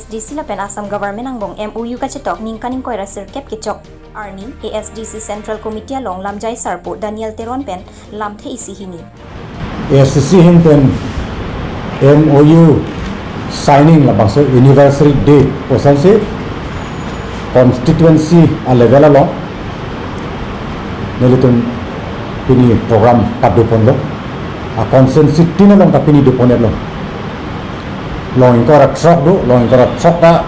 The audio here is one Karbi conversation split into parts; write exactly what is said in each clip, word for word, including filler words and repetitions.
ASDC lapen Assam Government angbong M O U kachetok ningkan ingkoi ra sirkep kechok arni A S D C Central Committee along lamjai sarpo Daniel Teron pen lamthe isi hini. A S D C ahin pen M O U signing labangso anniversary day pu asonsi constituency a level along nelitum pini program pado ponlo. A constituency tin along ta pini do pon-etlo. Long ingkoi ra throk do, long ingkoi ra throk ta,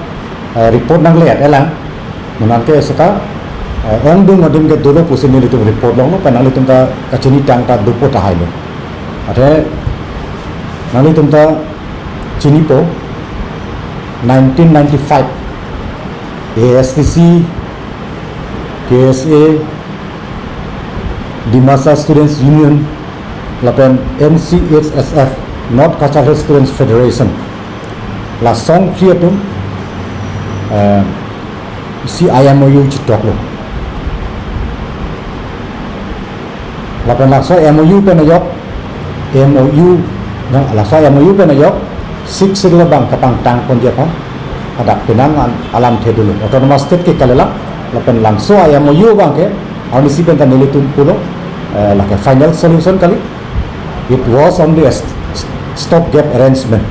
eh, report nangle-et-elang. Nonke seta, eh, ongdung adim ke dolo pusi nelitum report longlo, pen nanglitum ta kachini tang ta dopo tahai lo. Athe nanglitum ta chinipo, nineteen ninety-five A S D C, K S A, Dimasa Students Union, lapen N C H S F, North Cachar Hills Students Federation, la songphli atum, eh, isi I M O U chetoklo. Lapen laso M O U pen ajok, M O U, na, laso M O U pen ajok, Sixth Schedule abang kapangtang ponji aphan, hadak penang an alamthe dolo. Autonomous State ke kalilang, lapen laso I M O U abang ke, arnisi pen ta nelitum pulo, eh, lake final solution kali. It was only a st-, st-, stop gap arrangement.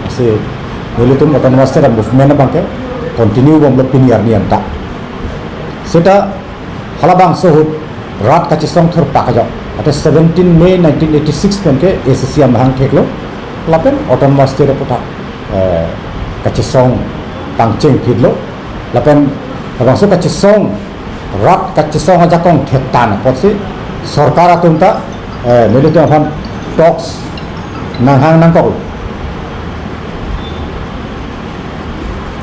Lasi nelitum Autonomous State movement abang ke continue bomlo pini arni anta. Seta halabangso ahut rat kachesong thurpak ajok. Athe seventeen May nineteen eighty-six pen ke A C C amahang theklo. Lapen Autonomous State aputhak, eh, kachesong pangcheng phitlo. Lapen labangso kachesong, rat kachesong ajakong thektan apotsi sorkar atum ta, eh, nelitum aphan talks nanghang nangkoklo.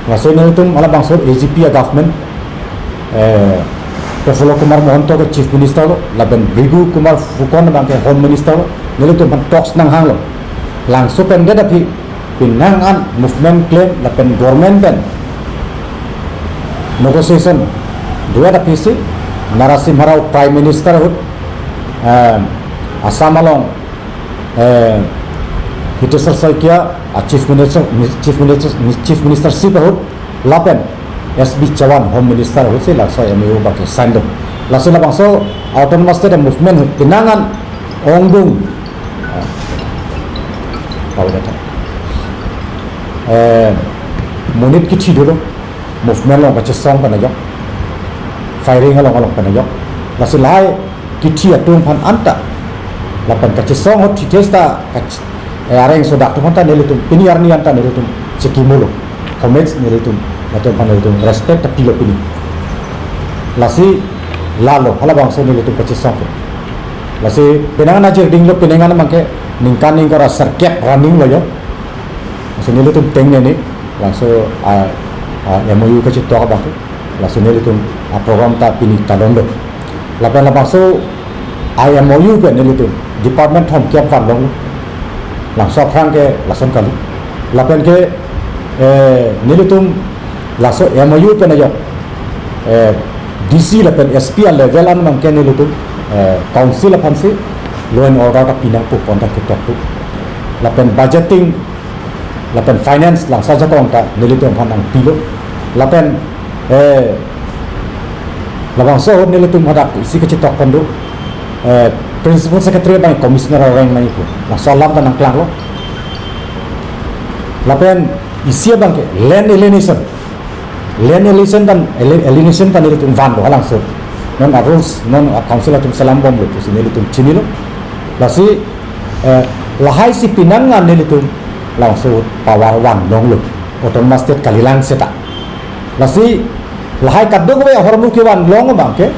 Laso nelitum halabangso A G P a government, eh, Prafulla Kumar Mahanta ke Chief Minister lo, lapen Bhrigu Kumar Phukon abang ke Home Minister lo, nelitum aphan talks nanghanglo. Langso pen det aphi, penang an movement klem lapen government pen negotiation do-et aphisi Narasimha Rao Prime Minister ahut, eh, Assam along, eh, Hiteswar Saikia, ah, Chief Minister, Chief Minister, Chief Ministership ahut, lapen S B Chauhan Home Minister ahutsi laso M O U abang ke sign do. Lasi labangso Autonomous State movement ahut penang an ongdung, ah, apa dia tu? Eh, monit kithi dolo, movement along kachesong pen ajok, firing along along pen ajok. Lasi lahai kithi atum aphan anta, lapen kachesong ahut thithes ta kach-, eh, areng sodak atum aphanta nelitum pini arni anta nelitum chekimolo. Homage nelitum, latum aphan nelitum respect ta pilo pini. Lasi lalo halabangso nelitum kachesong ke. Lasi penang an ajir dinglo, penang an abang ke ningkan ingkoi ra sirkep running lo jo. Lasi nelitum tengnene, laso a, a, M O U kachetok abang ke. Lasi nelitum a program ta pini ta longlo. Lapen labangso I M O U pen nelitum department thomkep vanlonglo. Laso aphrang ke lason kali. Lapen ke, eh, nelitum laso M O U pen ajok, eh, D C lapen S P a level an abang ke nelitum, eh, council aphansi law and order ta pinangpo pu anta ketok tu. Lapen budgeting lapen finance langso ajakong ta nelitum aphan nangpilo. Lapen, eh, labangso ahut nelitum hadak isi kachetok pon do, eh, Principal Secretary abang Commissioner a-rank nangji pu. Laso alam ta nangklanglo. Lapen isi abang ke land alienation. Land alienation pen, ali-, alienation pen nelitum vanlo halangso. Non a-rules, non a-council atum selam bomlo pusi nelitum chinilo. Lasi, eh, lahai si penang an nelitum labangso power vanlonglo. Autonomous State kalilang seta. Lasi lahai kadokave ahormu kevanlong abang ke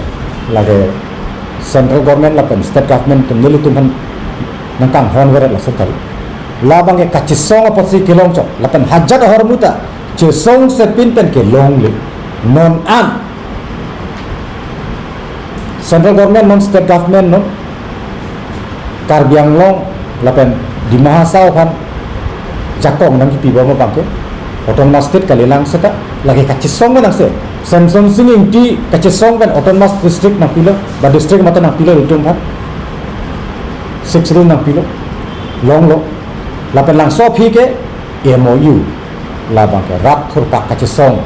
lake central government lapen state government atum nelitum aphan nangkanghon veret lason kali. Labang ke kachesong apotsi kelong chot. Lapen hajat ahormu ta chesong sepin pen kelongle. Non an central government non state government non Karbi Anglong lapen Dima Hasao aphan jakong nangkipi bom abang ke Autonomous State kalilang seta lake kachesong nangse. Semsonsing Ingti kachesong pen Autonomous District nangpilo, ba district mate nangpilo ilitum aphan. Sixth Schedule nangpilo. Longlo. Lapen labangso aphi ke M O U. Labang ke rat thurpak kachesong,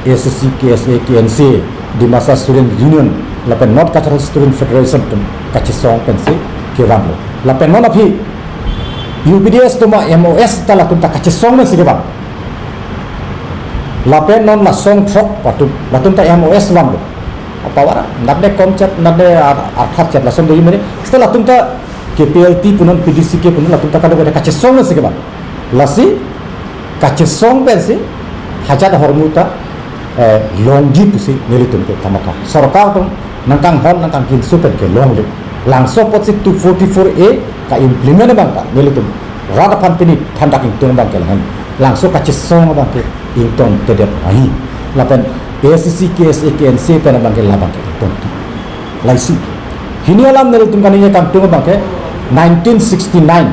A C C, K S A, K N C A, Dimasa Student Union, lapen North Cachar Hills Student Federation atum kachesong pensi kevanlo. Lapen non aphi U P D S atum a M O S ta latum ta kachesong pensi kevan. Lapen non la song throk atum, latum ta M O S vanlo. Apawar, natne kom chet, natne ar-, arthat chet, lason do yumene. Seta latum ta K P L T punon, P D C K punon, latum ta kadokave kachesong pensi kevan. Lasi kachesong pensi hajat ahormu ta, eh, longji pusi nelitum ke kamatha. Sorkar atum nangkanghon nangkangkinso pen kelongle. Langso apotsi two forty-four A ka-implement abang ta nelitum rat aphan pini thandak ingtung abang ke lahen. Langso kachesong abang ke ingtongtedet ahi. Lapen A C C, K S A, K N C A pen abang ke labang ke ingtong. Laisi. Hini alam nelitum kaningje kangtung abang ke nineteen sixty-nine.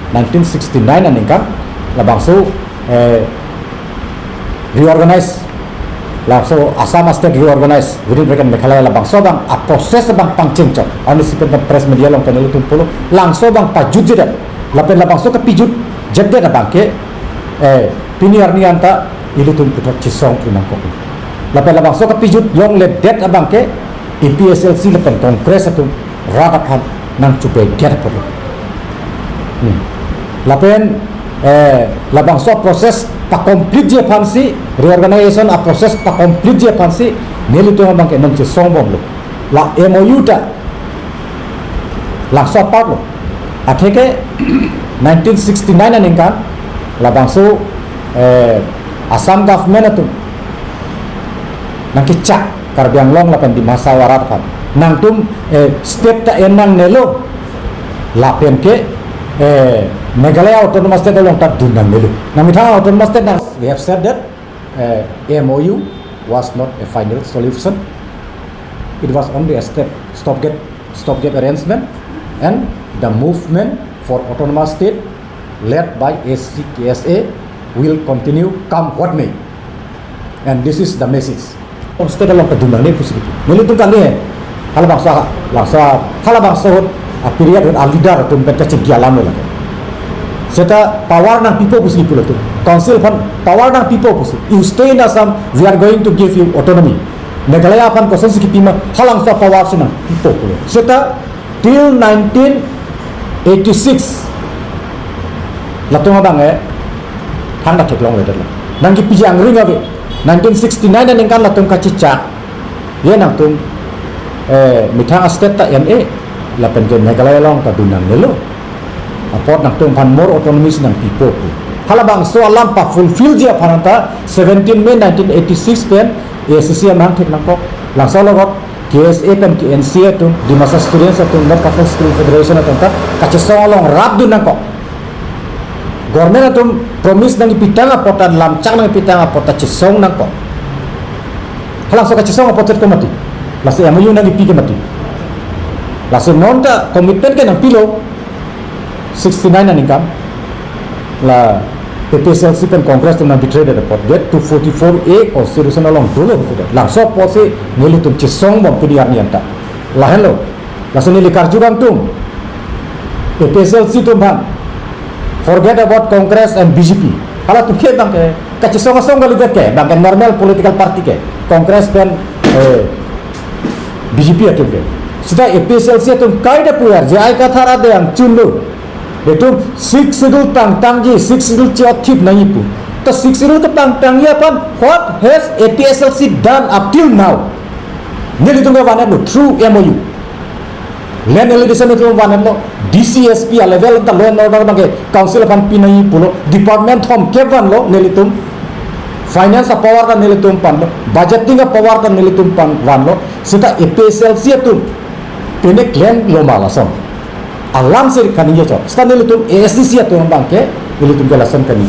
Nineteen sixty-nine aningkan labangso, eh, reorganize, labangso Assam State reorganize within bracket Meghalaya, labangso abang a-process abang pangchengchot. Ani sipen kan press media along pen nelitum pulo, langso abang pajutjedet. Lapen labangso kapijutjedet abang ke, eh, pini arni anta ilitum puthot chesong pu nangkok. Lapen labangso kapijut yongledet abang ke A P H L C lapen Congress atum rat aphan nangchupedet apot. Hmm. Lapen, eh, labangso process pacomplete ji aphansi, reorganization a-process pacomplete ji aphansi nelitum abang ke non chesong bomlo. La M O U ta langso apart lo. Atheke nineteen sixty-nine aningkan labangso, eh, Assam government atum nangkechak Karbi Anglong lapen Dima Hasao arat aphan. Nangtum, eh, state ta en nangnelo. Lapen ke, eh, Meghalaya Autonomous State along ta dun nangnelo. Nangmethang Autonomous State nang, we have said that, eh, M O U was not a final solution. It was only a step, stopgap, stopgap arrangement, and the movement for Autonomous State led by A C C K S A will continue come what may. And this is the message. State along kedun nangne pusi kipu. Nelitum kan ne, halabangso, labangso, halabangso ahut, a-period ahut a-leader atum pen kachingki alam lo lake. Seta power nangpipo pusi kipu latum. Council aphan power nangpipo pusi. You stay in Assam, we are going to give you autonomy. Meghalaya aphan kosonsi kipima, halabangso power si nangpipo pulo. Seta till nineteen eighty-six latum abang, eh, thangta theklongledetlo. Nangkipiji angring ave. Nineteen sixty-nine aningkan latum kachechak. Ye nangtum, eh, methang a-state ta en-e, lapen ke Meghalaya along ta dun nangnelo. Apot nangtum aphan more autonomy si nangpipo pu. Halabangso alam pa-fulfill ji aphan anta seventeen May nineteen eighty-six pen A C C amahang thek nangkok. Langso along K S A pen K N C A atum, Dimasa Students atum, North Cachar Student Federation atum ta kachesong along rapdun nangkok. Government atum promise nangkipitang apot ta, lamchak nangkipitang apot ta chesong nangkok. Halabangso kachesong apot chet ko mati. Lasi M O U nangkipi ke mati. Lasi non ta commitment ke nangpilo. Sixty-nine aningkan la A P H L C pen Congress atum nang-betray det apot, get two forty-four A constitution along dolo pu det. Langso apotsi nelitum chesong bom pini arni anta. Lahenlo. Lasi neli karju kangtung A P H L C atum aphan, forget about Congress and B J P. Halatum ke abang ke kachesong asong kalidet ke, abang ke normal political party ke, Congress pen, eh, B J P atum ke. Seta A P H L C atum kaita pu R J I Kathar ade angchunlo. Itum Sixth Schedule tangtangji, Sixth Schedule che-othip nangji pu. Ta Sixth Schedule ketangtangji aphan, what has A P H L C done up till now? Nelitum ke vanetlo through M O U. Land allocation atum vanetlo, D C, S P a-level ta law and order abang ke council aphan pi nangji pulo, department thomkep vanlo nelitum, finance a-power ta nelitum vanlo, budgeting a-power ta nelitum van-, vanlo, seta A P H L C atum pine klem loma lason. Alam si kaningje chot. Seta nelitum A S D C atum abang ke, nelitum ke lason kani.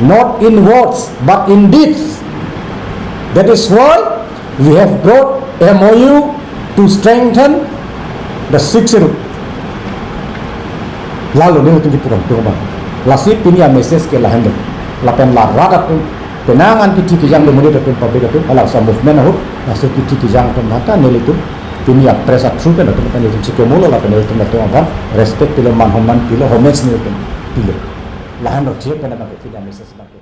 Not in words, but in deeds. That is why we have brought M O U to strengthen the Sixth Schedule. Lalo nelitum kipu kangtung abang. Lasi pini a-message ke lahenlo. Lapen la rat atum, penang an kithi kijang do monit atum, public atum, halabangso movement ahut, laso kithi kijang atum aphan ta nelitum pini a-press a-through pen atum pen nelitum chikemolo, lapen nelitum atum aphan respect pilo, man homan pilo, homage nelitum pilo. Lahenlo, je pen abang ke pini a-message abang ke.